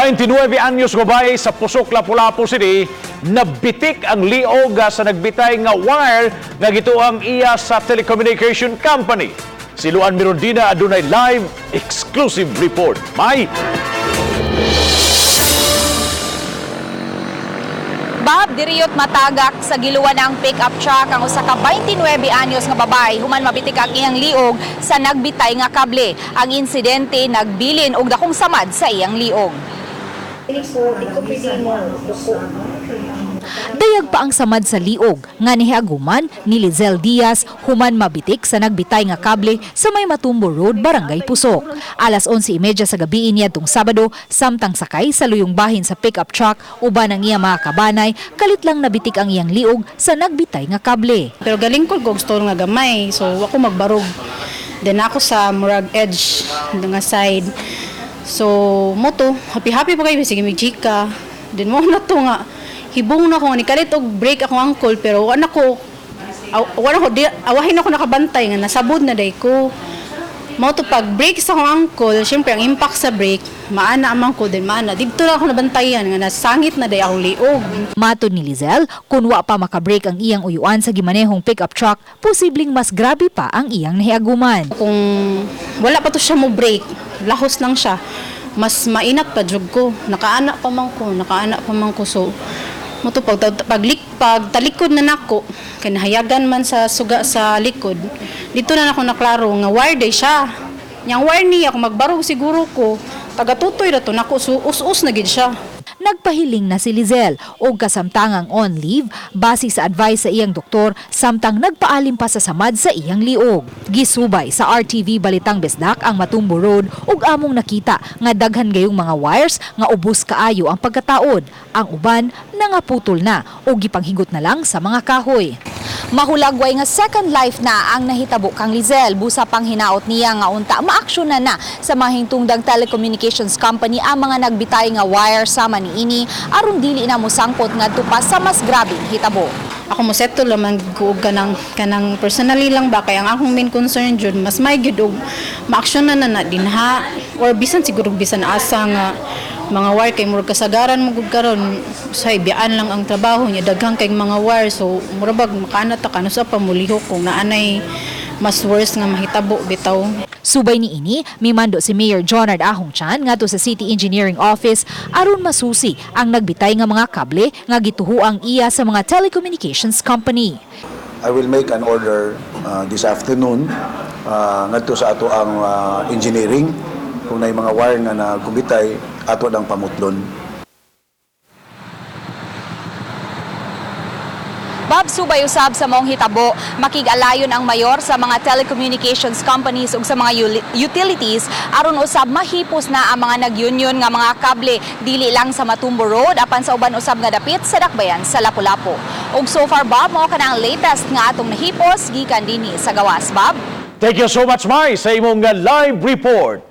29 anyos nga babae sa Pusok, Lapu-Lapu City, nabitik ang liog sa nagbitay nga wire nga gituang iya sa telecommunication company. Si Luan Mirondina adunay live exclusive report. May! Bob, diriyot matagak sa giluwan ang pick-up truck ang usa ka 29 anyos nga babae human mabitik ang iyang liog sa nagbitay nga kable. Ang insidente nagbilin og dakong samad sa iyang liog. Dayag pa ang samad sa liog nga nihiaguman ni Lizelle Diaz human mabitik sa nagbitay nga kable sa may Matumbo Road, Barangay Pusok. Alas 11:30 sa gabi niadtong Sabado, samtang sakay sa luyong bahin sa pickup truck uban ang iya mga kabanay, kalit lang nabitik ang iyang liog sa nagbitay nga kable. Pero galing ko og store nga gamay. So ako magbarog. Then ako sa murag edge nga side. So mo to, happy happy pa kayo sige mig chika. Then mo na to nga hibong na ko nga nikalit og break akong angkol, pero wala ko wala ko di, awahin ako nakabantay nga nasabod na day ko. Mo to pag break sa akong angkol, syempre ang impact sa break, maana amang ko din maana. Didto lang ako nabantayan nga nasangit na day akong liog. Matod ni Lizelle, kung wa pa makabreak ang iyang uyuan sa gimanehong pickup truck, posibleng mas grabe pa ang iyang nahiaguman. Kung wala pa to siya mo break, lahos lang siya, mas mainat pa jud ko. Nakaana pa man ko, nakaana pa man ko. So, mo to pag talikod na nako, kay nahayagan man sa suga sa likod. Dito na nako naklaro nga wire day siya. Yang wire niya kung magbarog siguro ko, taga-tutoy ra to nako, so us-us na gid siya. Nagpahiling na si Lizelle og kasamtangang on leave base sa advice sa iyang doktor samtang nagpaalim pa sa samad sa iyang liog. Gisubay sa RTV Balitang Bisdak ang Matumbo Road ug among nakita nga daghan gayong mga wires nga ubos kaayo ang pagkataod. Ang uban nangaputol na ug gipanghigot na lang sa mga kahoy. Mahulagway nga second life na ang nahitabo kang Lizelle. Busa pang hinaot niya nga unta maaksyon na na sa mahingtungdang telecommunications company ang mga nagbitay nga wire sama niini aron dili na mosangpot ngadto pa sa mas grabeng hitabo. Ako mo settle lang ko og kanang kanang personally lang ba, kay ang akong main concern jud mas may gyud og maaksyon na na na dinha or bisan siguro bisan asa nga mga wire, kay murag kasagaran mo gud karon say biyaan lang ang trabaho niya, daghan kay mga wire, so mura bag makaanat ta kanusa pa mulihok kung naanay mas worse nga mahitabo bitaw. Subay niini, mimando si Mayor Jonard Ahong Chan ngadto sa City Engineering Office aron masusi ang nagbitay nga mga kable nga gituhuang iya sa mga telecommunications company. I will make an order this afternoon ngadto sa ato ang engineering kung naay mga wire nga nagubitay ato nang pamutlon. Bob, subay usab sa maong hitabo, makig-alayon ang mayor sa mga telecommunications companies ug sa mga utilities aron usab mahipos na ang mga nag-union nga mga kable dili lang sa Matumbo Road apan sa uban usab nga dapit sa Dakbayan sa Lapu-Lapu. Ug so far, Bob, mao kana ang latest nga atong nahipos gikan dinhi sa gawas, Bob. Thank you so much, Mai, sa imong live report.